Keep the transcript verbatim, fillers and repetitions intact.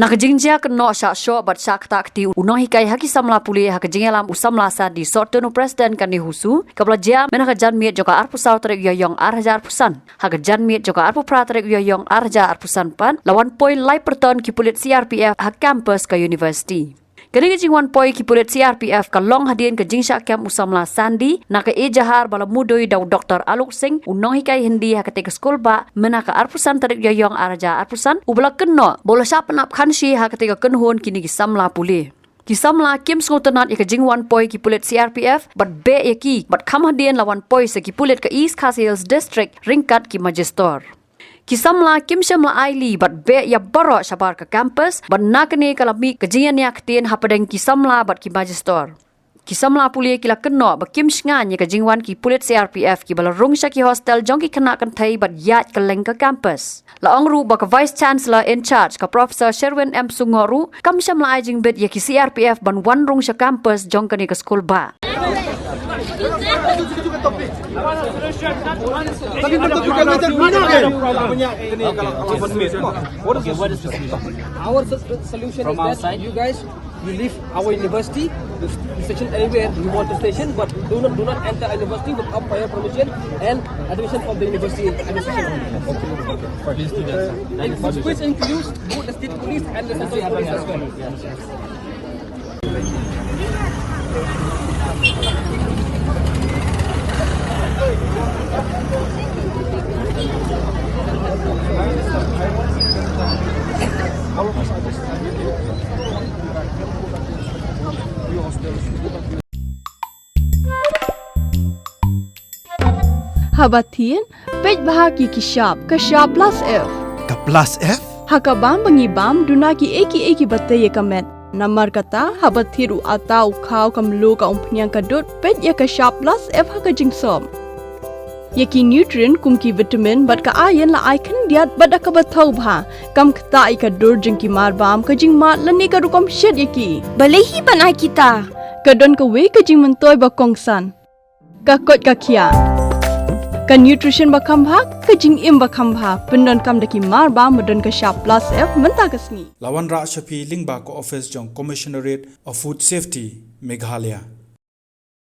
Na ka jingjia kynnoh shah shoh bad shah ktah kti u nonghikai ha ki samla pule ha ka jingïalam u samla Sandy Sohtun u president ka NEHUSU, kaba la jia mynha ka janmiet jong ka arphew saw tarik Ïaïong arhajar arphew san ha ka janmiet jong ka arphew phra tarik Ïaïong arhajar arphew san pat, la wan poi lai pyrton ki pulit C R P F ha campus ka university. Kane ka jingwan poi ki pulit C R P F ka long hadien ka jingshah kem u samla Sandy na ka ejahar ba la mudui da u Doktor Alok Singh, u nonghikai Hindi ha katei ka skul bah, mynha ka arphew san tarik Ïaïong arhajar arphew san, uba la kynnoh ba u la shah pynap khanshi ha katei ka kynhun kine ki samla pule. Ki samla kim sngewtynnad ïa ka jingwan poi ki pulit C R P F bad beh ïa ki, bad kham hadien la wan poi sa ki pulit ka East Khasi Hills District ryngkat ki majistor. Ki samla kim shym la ailad bad beh ïa baroh shabar ka campus, bad na kane ka la mih ka jingïania ktien hapdeng ki samla bad ki majistor. Ki samla pule ki la kynnoh ba kim shngaiñ ïa ka jingwan ki pulit C R P F kiba la rung sha ki hostel jong ki khynnah kynthei bad ïaid kylleng ka campus. La ong ruh ba ka Vice Chancellor in charge ka Professor Sherwin M Sukngoh ruh kam shym la ai jingbit ïa ki C R P F ban wan rung sha campus jong kane ka skul bah. Our s- solution is that you guys, you leave our university, the station anywhere you want the station, but do not do not enter university without prior permission and admission from the university administration. Please do that, sir. Which includes both the state police and the central police as well. Haba thied, peit bha ki ki shap, ka shap plus F. Ka plus F? Ha ka bam ba ngi bam, duna ki ei ki ei kiba tei ïa ka met. Namar kata, haba thied u atta, u khaw, ka mluh, ka umphniang, ka dud, peit ïa ka shap plus F ha ka jingsop. Ïa ki nutrient kum ki vitamin bad ka iron la ai khyndiat bad da kaba thaw bha. Kam ktah ïa ka dur jong ki marbam, ka jingmad lane ka rukom shet ïa ki. Balei hi ban ai kita? Ka don kawei ka jingmyntoi ba kongsan. Ka koit ka khiah. Ka nutrition ba kham bha, ka jingim ba kham bha. Pyndonkam da ki marbam ba don ka shap plus F mynta ka sngi. La wanrah sha phi lyngba ka office jong Commissionerate of Food Safety, Meghalaya.